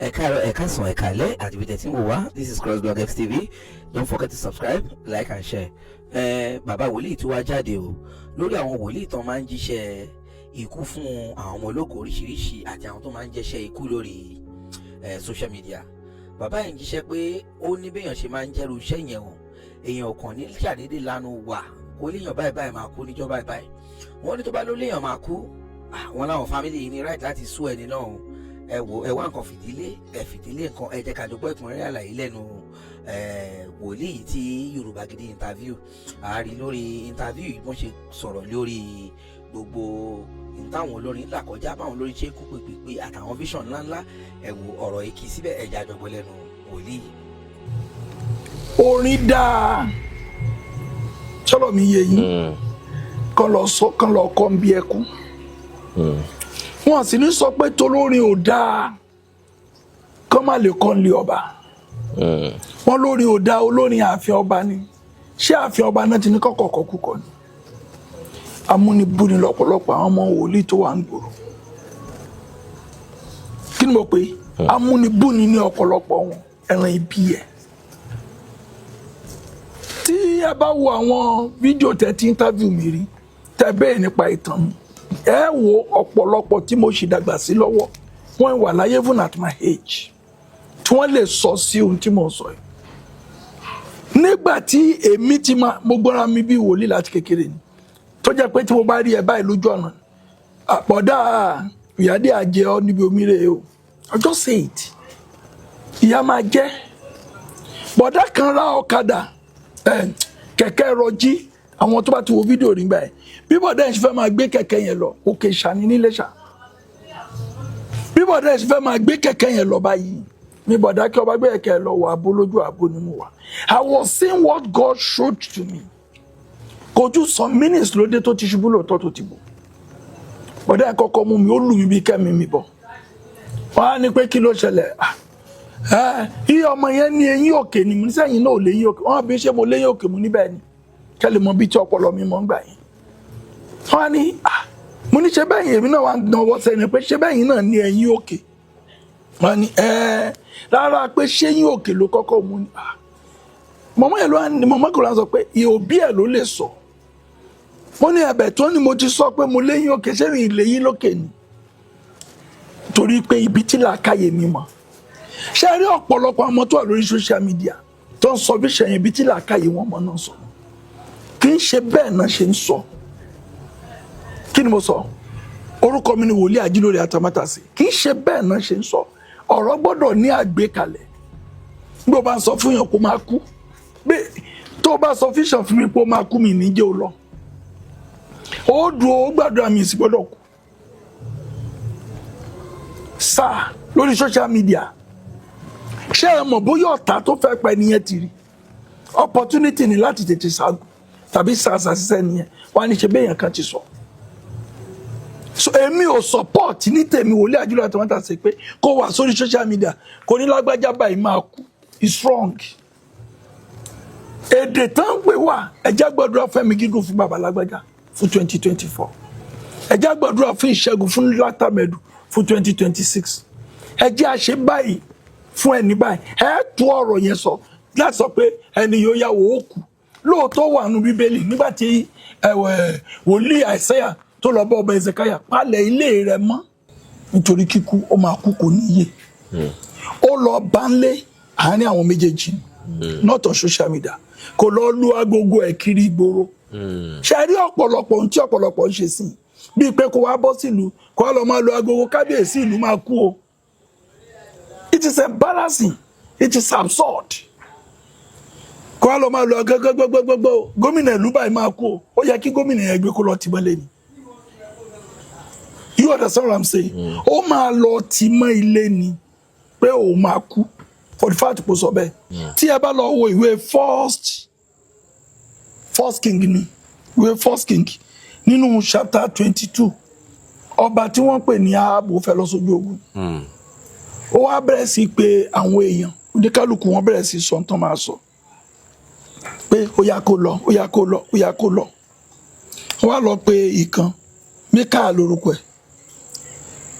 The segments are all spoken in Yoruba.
Ẹ káàárọ̀, ẹ káàsán, ẹ káalẹ́ àti ibi tẹ̀sí ń wò wá. This is Crossblog XTV. Don't forget to subscribe, like and share. Ẹ bàbá wòlíì tó wá jáde o lórí àwọn wòlíì tó máa ń jíṣẹ́ ikú fún àwọn ọmọ ológo oríṣiríṣi àti àwọn tó máa ń jẹ́ṣẹ́ ikú lórí social media. Bàbá yìí ń jíṣẹ́ pé ó ní béèyàn ṣe máa ń jẹ́rú iṣẹ́ yẹn o. Èèyàn kàn ní ṣàdédé lanu wà kó léèyàn báyìí báyìí máa kú níjọ́ báyìí báyìí. Wọ́n ní tó bá ló léèyàn máa kú, àwọn láwọn family yìí ní right láti sue ẹni náà o. Ẹ wò, ẹ wá nǹkan fìdílé, ẹ fìdílé nǹkan. Ẹ jẹ́ ká jọ gbọ́ ẹ̀kúnrẹ́rẹ́ àlàyé lẹ́nu wòlíì tí Yorùbá Gidi interview. Àárí lórí interview yìí, bọ́n ṣe sọ̀rọ̀ lórí gbogbo ìtàwọn olórin là kọjá, báwọn olórin ṣe ń kú pèpèpè àtàwọn vision ńláńlá. Ẹ wò, ọ̀rọ̀ yìí kì í síbẹ̀. Ẹ jẹ́ á jọ gbọ́ lẹ́nu wòlíì. Orin dáa, sọ̀rọ̀ mi yé yín. Kán lọ sọ, kán lọ kọ́ ń bí ẹkún. Wọn sì ní sọ pé tolórin ò dáa, kán má lè kọ́ ń lé ọba. Wọn lórin ò dáa, olórin ààfin ọba ni. Ṣé ààfin ọba náà ti ní kọ́kọ́ kọ́ kúkọ ni? Amúnibúni lọ́pọ̀lọpọ̀ àwọn ọmọ wòlíì tó wà ń gbòòrò. Kí ni mo pè é? Amúnibúni ní ọ̀pọ̀lọpọ̀ wọn, ẹran ibi ẹ̀. Tí ẹ bá wo àwọn fídíò tẹ ti interview mi rí, tẹ bẹ́ẹ̀ nípa ìtàn mi, ẹ wo ọ̀pọ̀lọpọ̀ tí mo ṣì dàgbà sí lọ́wọ́, wọ́n wà láyé even at my age, tí wọ́n lè sọ sí ohun tí mo sọ yìí. Nígbà tí èmi ti máa mo gbọ́ra mi bí wòlíì láti kékeré ni, tó jẹ́ pé tí mo bá rí ẹ báyìí lójú ọ̀nà, àpọ̀dá ìyáde àjẹ ọ níbi omi rè o, I just say it, ìyá máa jẹ́. Bọ̀dá kan ra ọ̀kadà, kẹ̀kẹ́ rọjí. Àwọn tó bá ti wo fídíò nígbà yẹn, bí bọ̀dá yẹn ṣe fẹ́ máa gbé kẹ̀kẹ́ yẹn lọ òkè ìṣàní níléṣà, bí bọ̀dá yẹn ṣe fẹ́ máa gbé kẹ̀kẹ́ yẹn lọ báyìí ní bọ̀dá kí ọba gbé kẹ̀kẹ́ lọ wọ abó lójú àbó ni mo wà. I was seeing what God showed to me. Kò ju some minutes ló dé tó ti ṣubú lóòótọ́, tó ti bò. Bọ̀dá yẹn kọ́kọ́ mú mi, ó lù mí bí kẹ́mi mi bọ̀. Wọ́n á ní pé kí ló ṣẹlẹ̀? Ah, iye ọmọ yẹn ní eyín òkè ni. Mo ní sẹ́yìn náà ò léyìn òkè. Wọ́n á bí ṣé mo léyìn òkè. Mo níbẹ̀ ni, kẹ́lẹ́ mọ bí tí ọpọlọ mi mọ̀ ń gbà yẹn. Wọ́n á ní, ah, mo ní ṣe bẹ́yìn èmi náà wà ń náwó sẹ́ni pé ṣé bẹ́yìn náà ní eyín òkè. Wọ́n á ní ẹ́ rárá, pé ṣéyìn òkè ló kọ́kọ́ mú ni. Ah, mọ̀mọ́ yẹn ló wá ní, mọ̀mọ́ kò ló wá sọ pé òbí ẹ̀ ló lè sọ. Mo ní ẹ̀bẹ̀ tó ní mo ti sọ pé mo léyìn òkè, ṣé mi léyìn lókè ni? Torí pé ibi tí làákàyè mi mọ̀. Ṣé rí ọ̀pọ̀lọpọ̀ àwọn tó wà lórí social media tó ń sọ bí ṣẹyìn, ibi tí làákàyè wọn mọ̀ náà sọ. Kì í ṣe bẹ́ẹ̀ náà ṣe ń sọ. Kí ni mo sọ? Orúkọ mi ni Wòlíì Ajílórí Atamátàsé. Kì í ṣe bẹ́ẹ̀ náà ṣe ń sọ. Ọ̀rọ̀ gbọ́dọ̀ ní àgbékalẹ̀. Bí o bá ń sọ fún yàn kó máa kú, bí tó o bá sọ vision fún mi pé ó máa kú, mi níjẹ́ o lọ, ó dùn ó gbàdúrà mi sì gbọ́dọ̀ kú sáà lórí social media. Ṣé ẹ mọ̀ bóyá ọ̀tá tó fẹ́ pa ẹnìyẹn ti rí opportunity ni láti tètè ṣaagun tàbí ṣàṣà ṣiṣẹ́ nìyẹn? Wọ́n á ní ṣe béèyàn kan ti sọ. So èmi ò support ní tèmi, Wòlíì Àjùlọ Àtàmátàsé, pé kó wà sórí social media kò ní lágbájá báyìí máa kú. Is wrong. Èdè tán ń pè wá, ẹ jẹ́ gbàdúrà fẹ́mi gígùn fún bàbá lágbájá fún 2024, ẹ jẹ́ gbàdúrà fún ìṣẹ́gun fún látàmẹ̀dù fún 2026, ẹ jẹ́ àṣẹ báyìí fún ẹni báyìí. Ẹ tú ọ̀rọ̀ yẹn sọ láti sọ pé ẹni yóò yàwó ó kú. Lóòótọ́ wà nù Bíbélì, nígbà tí ẹ̀wẹ̀ wòlíì Àìsáyà tó lọ bá ọba Ezekiah, palẹ̀ ilé rẹ̀ mọ́ nítorí kíkú ó máa kú, kò níyè. Ó lọ bá ń lé àárín àwọn méjèèjì, not on social media. Kò lọ lu agogo ẹ̀ kiri ìgboro. Ṣe rí ọ̀pọ̀lọpọ̀ ohun tí ọ̀pọ̀lọpọ̀ ń ṣe sí i, bíi pé kó wá bọ́ sílùú, kó wá lọ máa lu agogo, kábíyèsí ìlú máa kú o. It is embarrassing, it is absurd. Kó wá lọ máa lu agogo gbogbogbò, gómìnà ìlú báyìí máa kú o. Ó yẹ kí gómìnà yẹn gbé kó lọ tì mọ́lé ni. You understand what I'm saying? Ó máa lọ tì mọ́ ilé ni pé òun máa kú, for the fact kò sọ bẹ́ẹ̀. Tí ẹ bá lọ wo ìwé First King ni, ìwé First King nínú chapter 22, ọba tí wọ́n pè ní Áhábù fẹ́ lọ sójú ogun. Ó wá bẹ̀rẹ̀ sí pé àwọn èèyàn oníkálukú wọn bẹ̀rẹ̀ sí sọ tán, máa sọ pé ó yá kó lọ, ó yá kó lọ, ó yá kó lọ. Ó wá lọ pé ìkan, Míkà lórúkọ ẹ̀.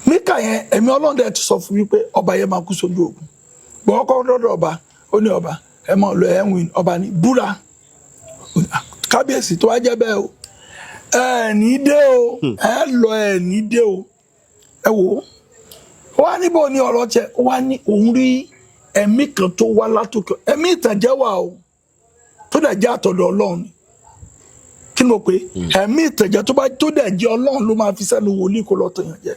Míkà yẹn, ẹ̀mí Ọlọ́run dẹ̀ ti sọ fún mi pé ọba yẹn máa kú sójú ogun. Gbọ́n kọ́ dọ́dọ̀ ọba, ó ní, "Ọba, ẹ mọ̀ lọ, ẹ̀ ń win." Ọba ní, "Búra." Ó ní, "Ah, kábíyèsí, tó wá jẹ́ bẹ́ẹ̀ o, ẹ ní dé o, ẹ lọ, ẹ ní dé o." Ẹ wò ó, ó wá níbo ni ọ̀rọ̀ tiẹ̀. Ó wá ní òun rí ẹ̀mí kan tó wá látòkè. Ẹ̀mí ìtànjẹ wà o, tó dẹ̀ jẹ́ àtọ̀dọ̀ Ọlọ́run ni. Kí ni mo pè é? Ẹ̀mí ìtànjẹ tó bá tó dẹ̀ jẹ́ Ọlọ́run ló máa fi sẹ́nu wòlíì kó lọ tẹ̀yàn jẹ.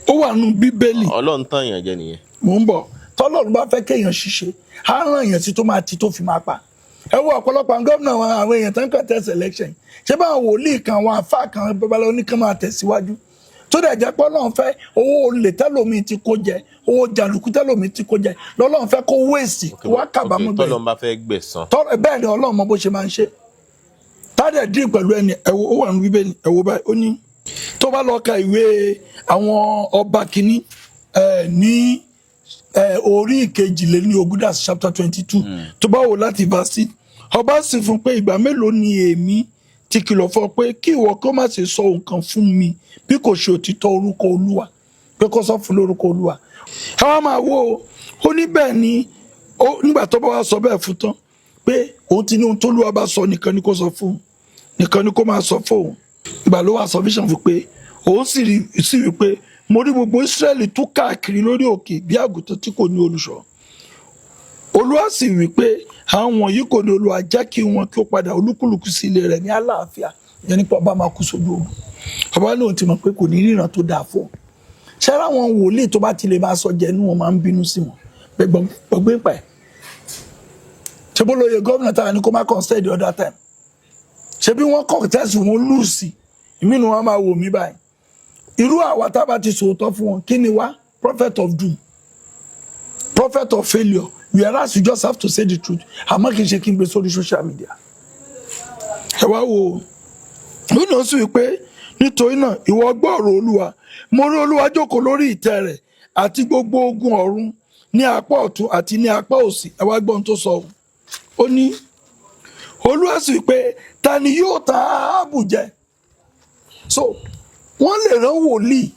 Ó wà nù Bíbélì. Ọlọ́run tàn yàn jẹ nìyẹn. Mò ń bọ̀. Tọ́lọ́run bá fẹ́ kéèyàn ṣiṣẹ́, á ràn èèyàn sí tó máa ti tó fi máa pa. Ẹ wo ọ̀pọ̀lọpọ̀ àwọn gómìnà wọn, àwọn èèyàn tó ń contest election, ṣé báwọn wòlíì kan, àwọn àfáà kan, babaláwo ní kán máa tẹ̀síwájú, tó dẹ̀ jẹ́ pé Ọlọ́run fẹ́ owó olè tẹ́lòmíì ti kó jẹ, owó jàǹdùkú tẹ́lòmíì ti kó jẹ lọ́lọ́run fẹ́ kó wéèsì wá kábàámọ̀ gbẹ̀yìn. Tọ́lọ́run bá fẹ́ gbẹ̀san. Tọ́ bẹ́ẹ̀ ni, Ọlọ́run mọ bó ṣe máa ń ṣe tádẹ̀ dín pẹ̀lú ẹni. Ẹ̀wọ̀, ó wà ní Bíbélì. Ẹ̀wọ̀ báyìí, ó ní tó bá lọ ka ìwé àwọn ọba kìíní ẹ̀ ní ẹ̀ orí 22, that's chapter 22, tó bá wò láti verse 6, ọba sì fún pé, "Ìgbà mélòó ni èmi ti kìlọ̀ fún ọ pé kí ìwọ kó má ṣe sọ nǹkan fún mi bí kò ṣe òtítọ́ orúkọ Olúwa?" Pé kó sọ fún lórúkọ Olúwa. Ẹ wá máa wo o, ó ní bẹ́ẹ̀ ni ó nígbà tó bá wá sọ bẹ́ẹ̀ fún tán pé òun ti ní ohun tólúwa bá sọ nìkan ni kó sọ fún un, nìkan ni kó máa sọ fóun. Ìgbà ló wà sọ vision fún pé òun sì rí sí wí pé, "Mo rí gbogbo Ísírẹ́lì tú káàkiri lórí òkè bí àgùntàn tí kò ní olùṣọ́. Olúwa sì wí pé, àwọn wọ̀nyí kò ní Olúwa, jẹ́ kí wọn kí ó padà, olúkúlùkù sí ilé rẹ̀ ní àlàáfíà." Ìyẹn nípa ọba máa kú sójú ogun. Ọba lóun ti mọ̀ pé kò ní ríran tó dáa fún un. Ṣẹ́rá àwọn wòlíì tó bá ti lè máa sọ jẹ inú wọn máa ń bínú sí wọn gbẹgbẹ pa ẹ̀. Ṣé bó lóye gómìnà táwa ní kó má contest the other time? Ṣé bí wọ́n contest, wọn lose. Ìmínú wọn máa wò mí báyìí. Irú àwa tá a bá ti sòótọ́ fún wọn, kí ni wá? Prophet of doom, prophet of failure, whereas you just have to say the truth. Àmọ́ kì í ṣe kí n gbé sórí social media. Ẹ wá wo, ó ní ó sì wí pé, "Nítorí náà, ìwọ gbọ́ ọ̀rọ̀ Olúwa. Mo rí Olúwa jókòó lórí ìtẹ́ rẹ̀, àti gbogbo ogun ọ̀run ní apá ọ̀tún àti ní apá òsì." Ẹ wá gbọ́ ohun tó sọ o. Ó ní Olúwa sì wí pé, "Ta ni yóò tan Áhábù jẹ?" So wọ́n lè rán wòlíì,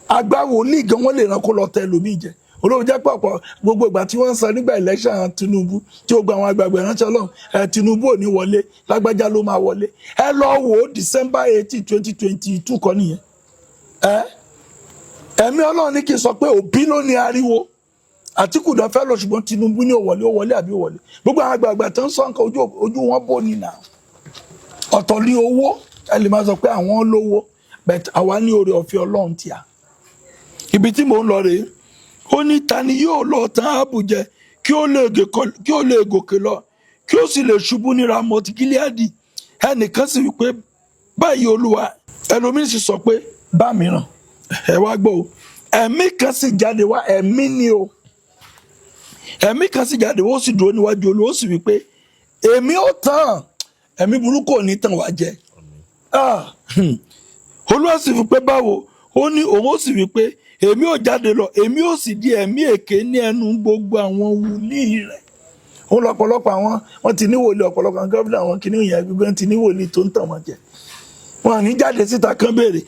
àgbà wòlíì gan, wọ́n lè rán kó lọ tẹ ẹlòmíì jẹ. Olóòwò jẹ́ pọ̀pọ̀ gbogbo ìgbà tí wọ́n ń sọ nígbà election Tinubu, tí ó gba àwọn àgbààgbà ìránṣẹ́ Ọlọ́run ẹ, Tinubu ò ní wọlé, lágbájá ló máa wọlé. Ẹ lọ wò ó, December 18, 2022 kọ́ nìyẹn. Ẹ ẹ̀mí Ọlọ́run ní kí n sọ pé Òbí ló ní ariwo, Àtìkù náà fẹ́ lọ, ṣùgbọ́n Tinubu ní ó wọlé. Ó wọlé àbí ó wọlé? Gbogbo àwọn àgbààgbà tó ń sọ nǹkan, ojú wọn bò ní nà. Ọ̀tọ̀ ní owó, ẹ lè máa sọ pé àwọn lówó, but àwa ní oore ọ̀fẹ́ Ọlọ́run tíà. Ibi tí mò ń lọ rèé. Ó ní, "Ta ni yóò lọ tán Áhábù jẹ kí ó lè gòkè lọ, kí ó sì lè ṣubú ní Ramot Gileadi?" Ẹnìkan sì wípé, "Báyìí, Olúwa." Ẹlòmíín sì sọ pé, "Bá mìíràn." Ẹ wá gbọ́ o. Ẹ̀mí kan sì jáde wá, ẹ̀mí ni o, ẹ̀mí kan sì jáde wá, ó sì dúró níwájú Olúwa, ó sì wípé, "Èmi ó tàn." Ẹ̀mí burúkú ò ní tàn wá jẹ. Ah. Olúwa sì wí pé, "Báwo?" Ó ní òun ó sì wí pé, "Èmi ò jáde lọ, èmi ò sì di ẹ̀mí èké ní ẹnu gbogbo àwọn wòlíì rẹ̀." Òun lọ́pọ̀lọpọ̀ àwọn wọ́n ti ní wòlíì, ọ̀pọ̀lọpọ̀ àwọn gómìnà, àwọn kìnìún yẹn gbogbo ti ní wòlíì tó ń tàn wọ́n jẹ. Wọn ní jáde síta kan béèrè.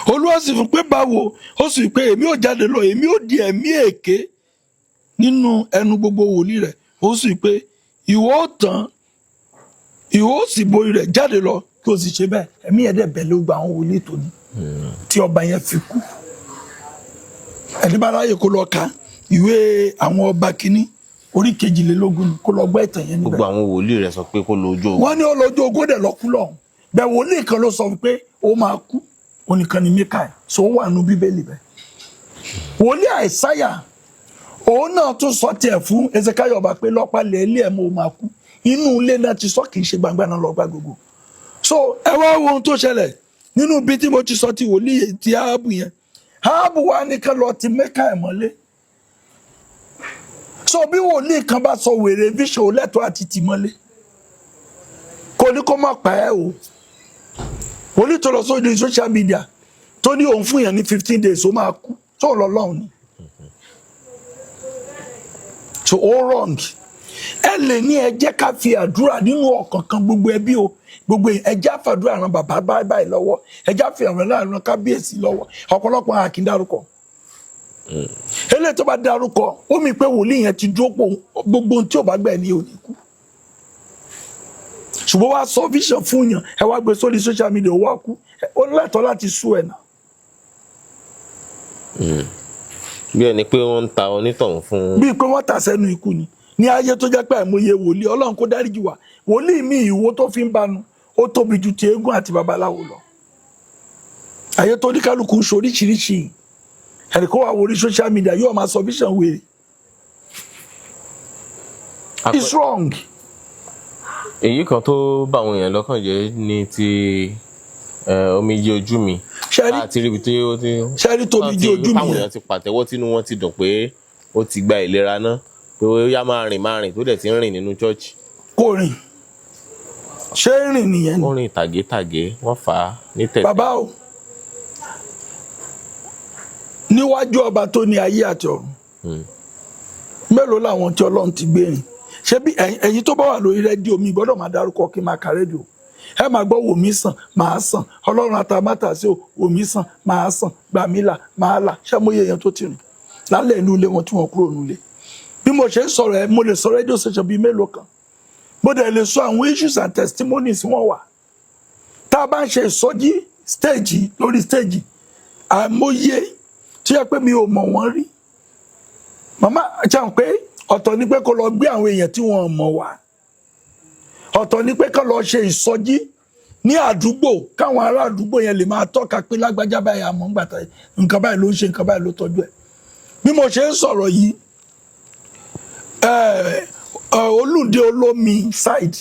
Olúwa sì fún pé, "Báwo?" Ó sì wí pé, "Èmi ò jáde lọ, èmi ò di ẹ̀mí èké nínú ẹnu gbogbo wòlíì rẹ̀." Ó sì wí pé, "Ìwọ ó tàn, ìwọ ó sì borí rẹ̀. Jáde lọ kí o sì ṣe bẹ́ẹ̀." Ẹ̀mí yẹn dẹ̀ bẹ̀ ló gba àwọn wòlíì tó ní tí ọba yẹn fi kú. Ẹni bá ráyè, kó lọ ka ìwé àwọn ọba kínní orí 22, kó lọ gbọ́ ìtàn yẹn níbẹ̀. Gbogbo àwọn wòlíì rẹ̀ sọ pé kó lo ojú ogun. Wọ́n ní ó lójú ogun, dẹ̀ lọ kú lọ́hùn bẹ́ẹ̀. Wòlíì kan ló sọ pé ó máa kú, onìkan ni Míkáì so. Ó wà nù Bíbélì bẹ́ẹ̀. Wòlíì Àìsáyà, òun náà tún sọ tiẹ̀ fún Ezekiel ọba pé lọ́pàá lẹ̀ ilé ẹ̀ mọ́, ó máa kú. Inú ilé náà ti sọ, kì í ṣe gbangba náà lọ gbá gbogbo. So ẹ wá wo ohun tó ṣẹlẹ̀ nínú ibi tí mo ti sọ ti wòlíì ti Áhábù yẹn. Áhábù wa nìkan lọ ti Míkáì mọ́lé. So bí wòlíì kan bá sọ wèrè vision, ò lẹ́tọ̀ọ́ àti tì mọ́lé, kò ní kó má pa ẹ́ o. Wòlíì tó lọ sórí social media tó ní òun fún yẹn ní 15 days, ó máa kú, tó lọ lọ́hùn ni. So ó wrong. Ẹ lè ní ẹ jẹ́ ká fi àdúrà nínú ọkàn kan gbogbo ẹbí o. Gbogbo ẹ jẹ́ á fàdúrà ran bàbá báyìí lọ́wọ́, ẹ jẹ́ á fi ràn kábíyèsí lọ́wọ́. Ọ̀pọ̀lọpọ̀ àkín dárúkọ. Eléyìí tó bá dárúkọ, ó mi pé wòlíì yẹn ti dúró pò gbogbo ohun tí ò bá gbà ní òní kú. Ṣùgbọ́n wàá sọ vision fún yàn, ẹ wá gbé sórí social media, ó wá kú, ó lẹ́tọ̀ọ́ láti sú ẹ̀ náà. Bí ẹni pé wọ́n ń ta onítọ̀hún fún. Bíi pé wọ́n tà sẹ́nu ikú ni. Ní ayé tó jẹ́ pé àìmọye wòlíì, Ọlọ́run kó dáríjì wá, wòlíì mi, ìwo tó fi ń banu ó tóbi ju ti eégún àti babaláwo lọ. Ayé tó ní kálukú ń ṣe oríṣiríṣi, ẹnì kó wà wọ orí social media, yóò máa sọ vision wèrè. It's wrong. Èyí kan tó bá àwọn èèyàn lọ́kàn jẹ́ ní ti omijé ojú mi. Ṣẹ́rí Láti ríbi tí ó ti Ṣẹ́rí tó omijé ojú mi táwọn yẹn? èèyàn ti pàtẹ́wọ́, tínú wọn ti dùn pé ó ti gba ìlera náà, pé ó yá, máa rìn, máa rìn, tó dẹ̀ ti ń rìn nínú chọ́ọ̀chì. Kò rìn. Ṣé rìn nìyẹn ni? Ó rìn tàgétàgé, wọ́n fà á ní tẹ̀tẹ̀. Bàbá o, níwájú ọba tó ní ayé àti ọ̀run, mélòó làwọn tí Ọlọ́run ti gbé rìn? Ṣé bí ẹ̀yin tó bá wà lórí rédíò mi gbọ́dọ̀ máa dárúkọ kí n máa ka rédíò, ẹ máa gbọ́: wò mí sàn, máa sàn, Ọlọ́run àtàmátàsé o, wò mí sàn, máa sàn, gbà mí là, máa là. Ṣé mo yẹ èèyàn tó ti rìn lálẹ́ inú ilé wọn tí wọ́n kúrò nílé? Bí mo ṣe ń sọ̀rọ̀ ẹ, mo lè sọ rédíò station bíi mélòó kan, mo dẹ̀ lè sọ àwọn issues and testimonies wọn wà. Tá a bá ń ṣe ìsọjí stage lórí stage, àìmọye tí yẹ pé mi ò mọ̀ wọ́n rí. Màmá ṣe pé ọ̀tọ̀ ni pé kó lọ gbé àwọn èèyàn tí wọ́n mọ̀ wá, ọ̀tọ̀ ni pé kó lọ ṣe ìsọjí ní àdúgbò, káwọn ará àdúgbò yẹn lè máa tọ́ka pé lágbájá báyìí, àmọ́ ń gbàtà nǹkan báyìí ló ń ṣe, nǹkan báyìí ló tọ́jú ẹ̀. Bí mo ṣe ń sọ̀rọ̀ yìí, Olùdé Olómi side,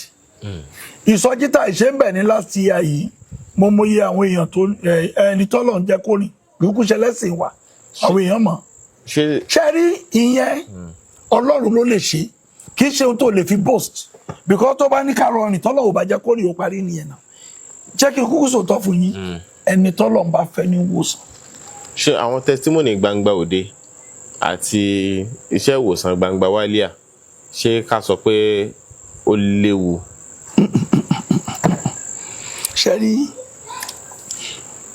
ìsọjí tá ìṣe ń bẹ̀ ní last year yìí, mo mọyì àwọn èèyàn tó ẹni tọ́lọ̀ ń jẹ́ kó rìn kúkú ṣẹlẹ́sìn wa, àwọn èèyàn mọ̀. Ṣé Ṣe rí ìyẹn, Ọlọ́run ló lè ṣe, kì í ṣe ohun tó lè fi boast, because tó bá ní ká rọrùn, tọ́lọ̀ ò bá jẹ́ kó rìn, ó parí nìyẹn náà. Jẹ́ kí n kúkú sòótọ́ fún yín, ẹni tọ́lọ̀ ń bá fẹ́ ní wòsàn. Ṣé àwọn testimony gbangba òde àti iṣẹ́ ìwòsàn gbangba wálíà, ṣé ká sọ pé ó léwu? Ṣe rí,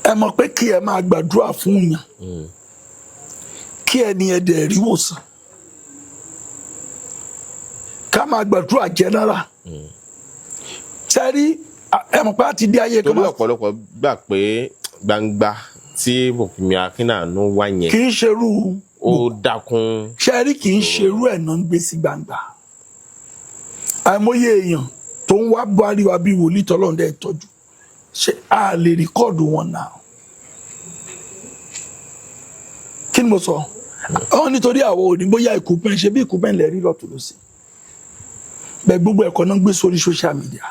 ẹ mọ̀ pé kí ẹ máa gbàdúrà fún yàn, kí ẹni ẹ dẹ̀ rí wòsàn, ká máa gbàdúrà general. Ṣe rí, ẹ mọ̀ pé a ti dé ayé kan Torí ọ̀pọ̀lọpọ̀ gbà pé gbangba tí Bùkúnmi Akínàánú wá yẹn kì í ṣerú ó dákún. Ṣe rí, kì í ṣerú ẹ̀ náà ń gbé sí gbangba. Àìmọye èèyàn tó ń wá buhari wa bíi wòlíì tọ́lọ́run dẹ̀ tọ́jú, ṣé a lè record wọn náà? Kí ni mo sọ ọ? Nítorí àwọn òní bóyá equipment, ṣe bí equipment lè rí lọ́tún lọ́sí bẹ́ẹ̀, gbogbo ẹ̀kọ́ náà ń gbé sórí social media.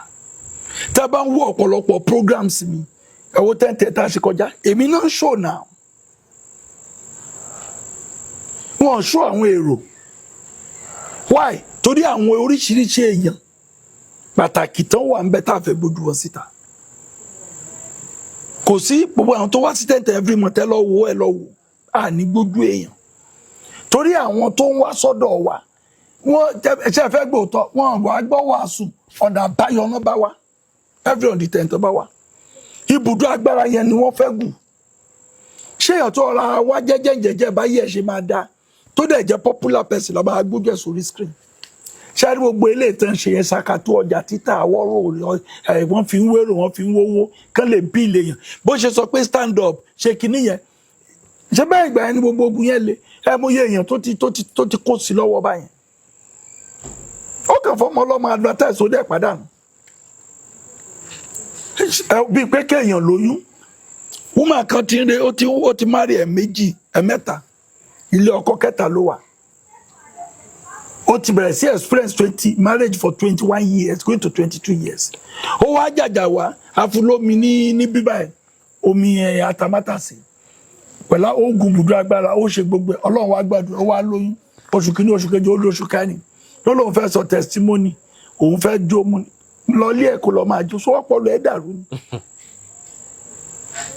Tá a bá ń wo ọ̀pọ̀lọpọ̀ programs mi, ẹ wo tẹ́ntẹ́ tá a ṣe kọjá, èmi náà ń show now, wọn show àwọn èrò. Why? Torí àwọn oríṣiríṣi èèyàn pàtàkì tán wà ń bẹ tá a fẹ́ gbójú wọn síta. Kò sí gbogbo àwọn tó wá sí tẹ́ntẹ́ every month, ẹ lọ wo, ẹ lọ wò, à ní gbójú èèyàn, torí àwọn tó ń wá sọ́dọ̀ wa, wọ́n ṣe fẹ́ gbòòtọ́, wọn wà gbọ́ wàásù. Ọ̀nà àbáyọ náà bá wá every on the 10th bá wá, ibùdó agbára yẹn ni wọ́n fẹ́ gùn. Ṣé èèyàn tó ra wá jẹ́jẹ́ jẹ́jẹ́ báyìí ẹ̀ ṣe máa dáa, tó dẹ̀ jẹ́ popular person, lọ́ba agbójú ẹ̀ sórí screen? Ṣáà ní gbogbo eléyìí tán ṣe yẹn, ṣàkàtú ọjà títà àwọ̀rò ẹ̀, wọ́n fi ń wérò, wọ́n fi ń wówó kán lè bí ilé yẹn. Bó ṣe sọ pé stand up ṣe kinní yẹn, ṣé bẹ́ẹ̀ ìgbà yẹn ni gbogbo ogun yẹn le? Ẹ mú iye èèyàn tó ti kó sí lọ́wọ́ báyẹn. Ó kàn fọmọ ọlọ́mọ advertise, ó dẹ̀ pàdánù. Ẹ bíi pé kéèyàn lóyún, woman kan ti ń re, ó ti marry ẹ̀ méjì, ẹ̀ mẹ́ta, ilé ọkọ kẹta ló wà. Ó ti bẹ̀rẹ̀ sí experience 20 marriage for 21 years, going to 22 years. Ó wá jàjà wá àfúlómi ní bíbá ẹ̀, omi ẹ̀ atamátàsí pẹ̀lú oògùn bùdó agbára, ó ṣe gbogbo ẹ̀. Ọlọ́run wá gbàdúrà, ó wá lóyún. Oṣù kìíní, oṣù kejì, ó lóṣù kẹrin ló lóun fẹ́ sọ testimony, òun fẹ́ jó. Mu lọ ilé ẹ̀kọ́, lọ máa jó sọ́wọ́pọ̀, lọ ẹ̀ dàrú ni.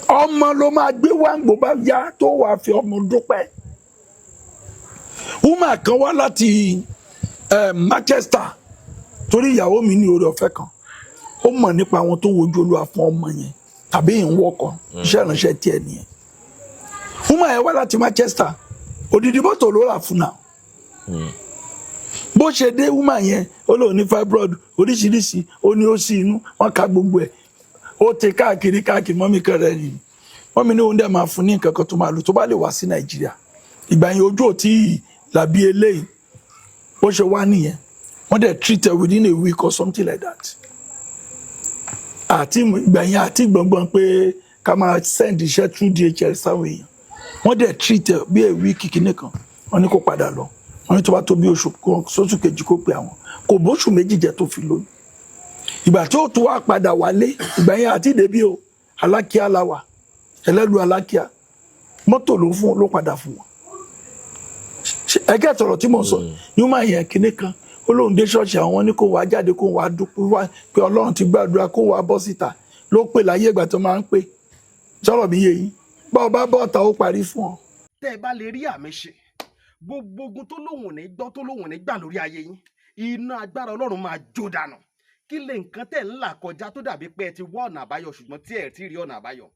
Ọmọ ló máa gbé wáǹgbò bá yá tó wàá fi ọmọ dúpẹ́. Woman kan wá láti Manchester, torí ìyàwó mi ní oore ọ̀fẹ́ kan, Ó mọ̀ nípa àwọn tó wojú Olúwa fún ọmọ yẹn tàbí ìwọ́kọ̀. Iṣẹ́ ìránṣẹ́ tiẹ̀ nìyẹn. Woman yẹn wá láti Manchester, odidi mọ́tò ló rà fún náà. Bó ṣe dé, woman yẹn, ó lóun ní fibroid oríṣiríṣi, ó ní ó sí inú wọn ká gbogbo ẹ̀, ó ti káàkiri káàkiri. Mummy kan rẹ̀ nìyí, mummy ní òun dẹ̀ máa fún ní nǹkan kan tó máa lò tó bá lè wá sí Nàìjíríà. Ìgbà yẹn, ojú ò tí ì làbí eléyìí. Bó ṣe wá nìyẹn, wọ́n dẹ̀ treat her within a week or something like that. Àti ìgbà yẹn, àti gbọ̀ngbọ̀n pé ká máa send iṣẹ́ through DHL sáwọn èèyàn. Wọ́n dẹ̀ treat her bí a week kìíní kan, wọ́n ní kó padà lọ. Wọ́n ní tó bá tó bí oṣù kan sóṣù kejì, kó pe àwọn. Kò bóṣù 2 jẹ́ tó fi lóyún. Ìgbà tí ó tún wá padà wálé, ìgbà yẹn àti ìdèbí o, Alákíá la wà, Ẹlẹ́lu Alákíá. Mọ́tò ló fún, ló padà fún wọn. Ẹgẹ́ tọ̀rọ̀ tí mò ń sọ ní wọ́n máa yẹn kinní kan, ó lóun dé ṣọ́ọ̀ṣì, àwọn ní kó wàá jáde, kó wàá dúpẹ́ wá pé Ọlọ́run ti gbàdúrà, kó wàá bọ́ síta. Ló pè láyé ìgbà tó máa ń pè sọ̀rọ̀ mi yé yín. Bá ọ bá bọ́ ọ̀tá, ó parí fún ọ. Tẹ́ ẹ bá lè rí àmì ṣe, gbogbo ogun tó lóhùn ní gbọ́, tó lóhùn ní gbà lórí ayé yín, iná agbára Ọlọ́run máa jó dànù. Kí lè nǹkan tẹ̀ ń là kọjá tó dàbí pé ẹ ti wá ọ̀nà àbáyọ, ṣùgbọ́n tí ẹ ti rí ọ̀nà àbáyọ?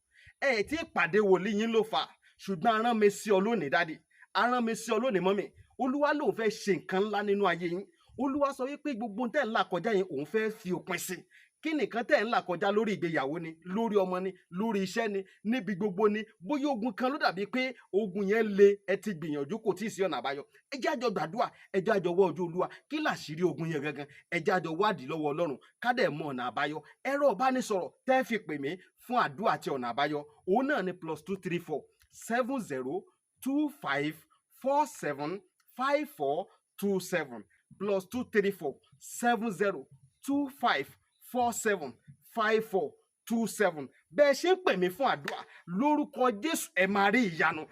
Ẹ ti pàdé wòlíì yín ló fà, ṣùgbọ́n arán mi sí ọ lónìí, daddy, arán mi sí ọ lónìí, mummy. Olúwa lòun fẹ́ ṣe nǹkan ńlá nínú ayé yín. Olúwa sọ wípé gbogbo tẹ̀ ń là kọjá yẹn, òun fẹ́ fi òpin sí. Kí nìkan tẹ̀ ń là kọjá? Lórí ìgbéyàwó ni, lórí ọmọ ni, lórí iṣẹ́ ni, níbi gbogbo ni. Bóyá ogun kan ló dàbí pé ogun yẹn le, ẹ ti gbìyànjú, kò tí ì sí ọ̀nà àbáyọ. Ẹ jẹ́ àjọ gbàdúrà, ẹ jẹ́ àjọ wọ ojú Olúwa. Kí làṣírí ogun yẹn gangan? Ẹ jẹ́ àjọ wádìí lọ́wọ́ Ọlọ́run, ká dẹ̀ mọ ọ̀nà àbáyọ. Ẹ̀rọ ìbánisọ̀rọ̀ tẹ́ fi pè mí fún àdúrà àti ọ̀nà àbáyọ, òun náà ni +234 70 25 47 54 27, +234 70 25 47 54 27. Bẹ́ẹ̀ ṣe ń pè mí fún àdúrà, lórúkọ Jésù, ẹ máa rí ìyanu.